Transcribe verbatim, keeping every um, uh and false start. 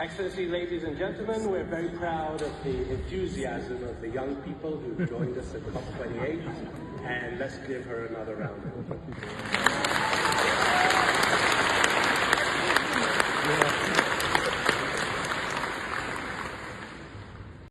Excellency, ladies and gentlemen, we're very proud of the enthusiasm of the young people who joined us at COP twenty-eight, and let's give her another round of applause.